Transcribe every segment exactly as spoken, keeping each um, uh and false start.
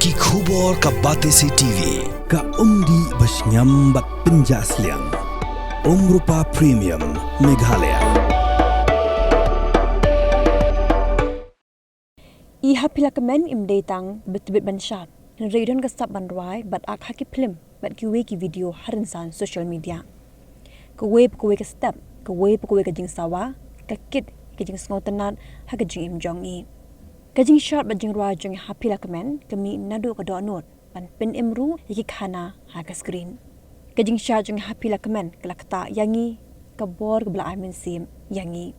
Ki khubor ka Batesi T V. Ka umdih ba shngiam bad pynjah sliang. Umrupa Premium Meghalaya. I Happy Lakmen im dei tang ba tbit ban shad, hynrei i don ka sap ban rwai bad ak ha ki phlim bad kiwei ki video ha rynsan social media. Kawei pa kawei ka step, kawei pa kawei ka jingsawa ka kit ka jingsngewtynnat ha ka jingim jong i. Ka jingshad bad jingrwai jong i Happy Lakmen ka mih naduh ka dohnud ban pynim ruh ïa ki khana ha ka screen. Ka jingshad jong i Happy Lakmen ka la ktah ïa ngi, ka bor kaba la ai mynsiem ïa ngi.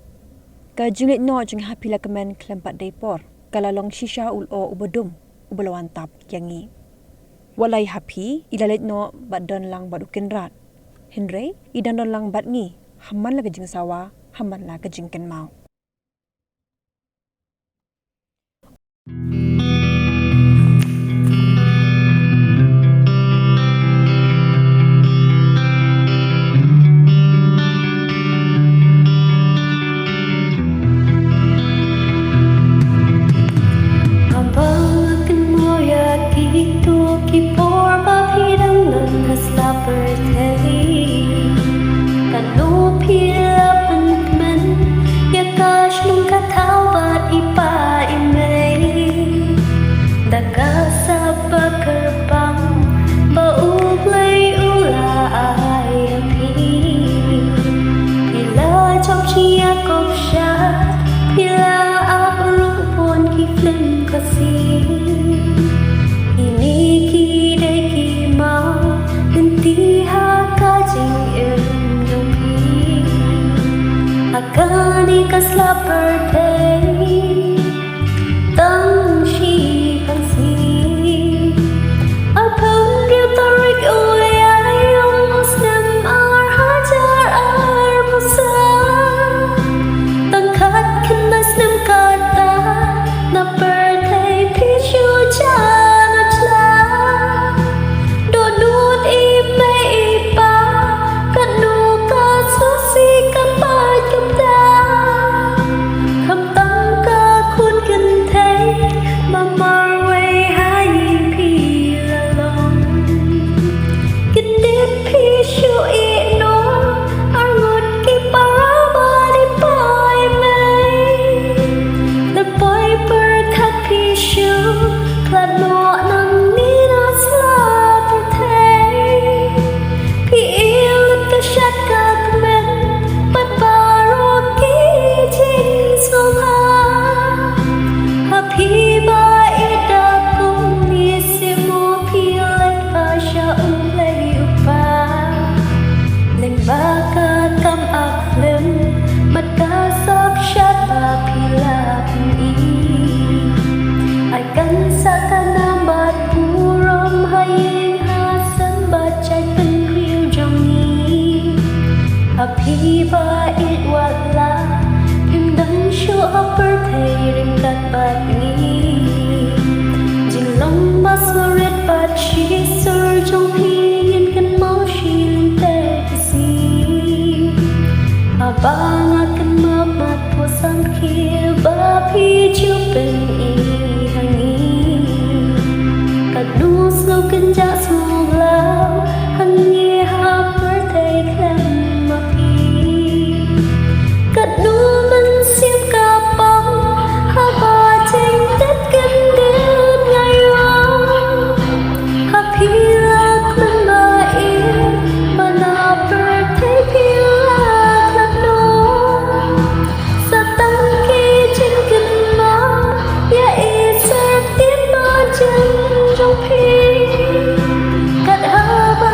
Ka jingleit noh jong i Happy Lakmen khlem pat dei por ka la long shisha u lyoh uba dum uba la wan tap ïa ngi. Wat la i Happy i la leit noh bad don lang bad u Kynrad, hynrei i dang don lang bad ngi ha man la ka jingsawa, ha man la ka jingkynmaw. Haba nga kynmaw ïa kito ki por ba phi dang don ha sla pyrthei, katno phi la pynkmen ïa ka shnong ka thaw bad i pa i mei. Da ka sap ba kyrpang ba U Blei u la ai ïa phi. Phi la jop shi ïa kop sha, phi la ap ruh bun ki phlim Khasi. Kine ki dei ki maw lynti ha ka jingim jong phi. Ha kane ka sla pyrthei tang shi pang sngi. Arphew hynriew tarik u Ïaïong u snem ar hajar arphew saw. Tang khatkhyndai snem kata na pyrthei phi shu jan jla. Dohnud i mei i pa katno ka sngewsih ka pait kumta. Khamtam ka khun kynthei ba marwei ha ïing phi la long. Kyndit phi shu ïeh noh arngut ki para bad i pa i mei. Leit poi pyrkhat phi shu khlad noh nangne na sla pyrthei. Phi ïeit ka shad ka kmen bad baroh ki jingsngewbha. Ha phi ba ïeit da kum ngi, sngewbha phi leit ba sha U Blei U Kpa. Lyngba ka kam ak phlim bad ka sap shad ba phi la pyni. Ai kan sa ka nam bad burom ha ïing ha sem bad jaitbynriew jong ngi. Ha phi ba ïeit, wat la phim dang shuh ha pyrthei ryngkat bad ngi. Jinglong ba surit bad shisur jong phi ngin kynmaw shilynter ki sngi. Haba nga kynmaw mat pyrshang khie ba phi ju pyni ha ngi. Katno sngewkynjah sngewblaw hangne ha pyrthei khlem ma phi. Katno mynsiem ka pang haba jingtip kyndit nga ïoh. Ha phi la kmen ba ïeit, ba na pyrthei phi la khlad noh. Sa tang ki jingkynmaw ïa i syrtien marjan jong phi. Kat haba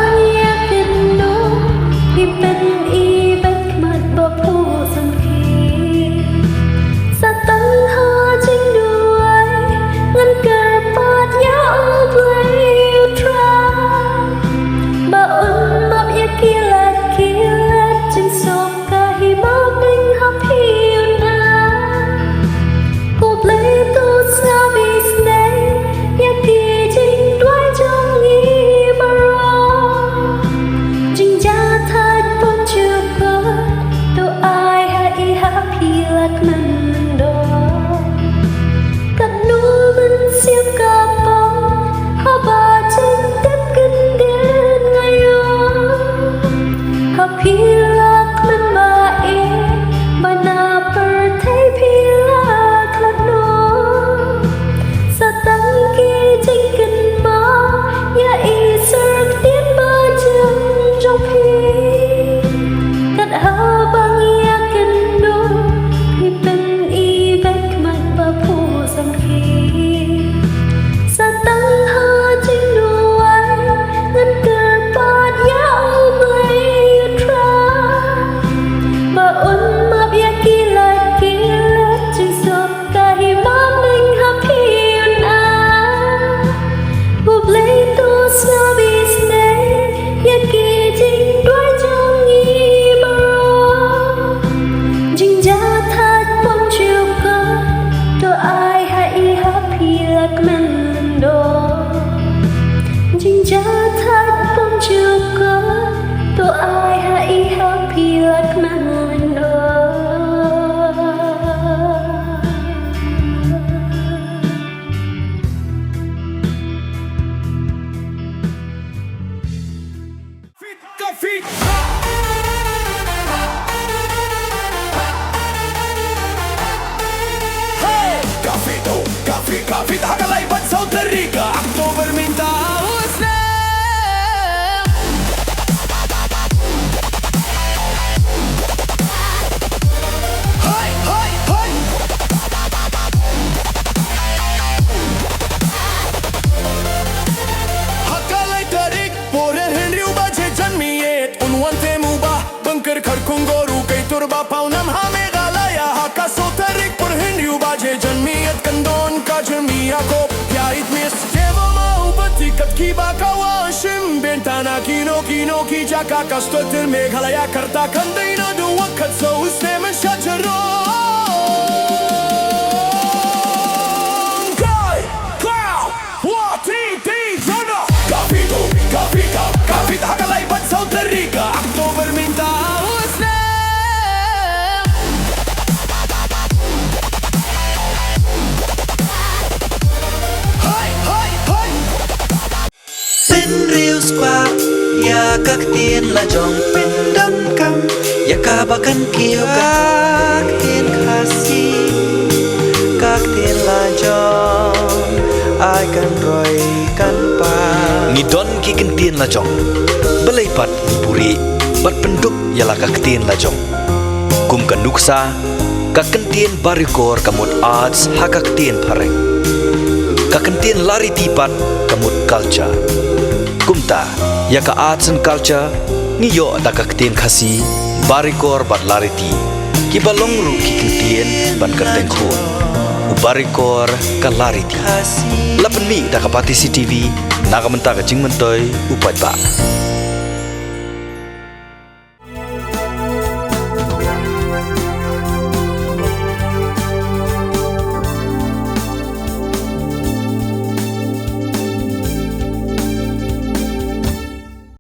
Ka October mynta u snem. Hai, hai, hai. Ha ka lai tarik por hynriew baje janmiet un wan te mu ba Bynker Kharkongor u kai tur ba paw nam ha Meghalaya. Ha ka saw tarik por hynriew baje janmiet kan don ka jingmih ïakob ïa i Miss Deboma u bynta kat kiba ka wan shim bynta na kino kino ki jaka ka sdang ter Meghalaya karta kan dei na dewar kat saw snem sha jrong. Kai, kai. Wah, ti, ti, zona. Ka fit, ka fit, ka fit, ha ka lai bad saw tarik ka October mynta u snem. Hai, hai, hai. Pynriew spah ïa ka ktien la jong, pyndonkam ïa kaba kan kiew ka ktien Khasi, ka ktien la jong, ai kan roi kan pa. Ngi don ki kyntien la jong, balei pat ngi buhrieh bad pynduk ïa la ka ktien la jong. Kum ka nuksa, ka kyntien barikor ka mut arts ha ka ktien phareng. Ka kyntien lariti pat ka mut culture. Kumta, ïa ka arts and culture, ngi ïoh da ka ktien Khasi, barikor bad lariti. Kiba long ruh ki kyntien ban kyrteng khun. U barikor ka lariti. La pynmih da ka Batesi TV, na ka bynta ka jingmyntoi u paidbah.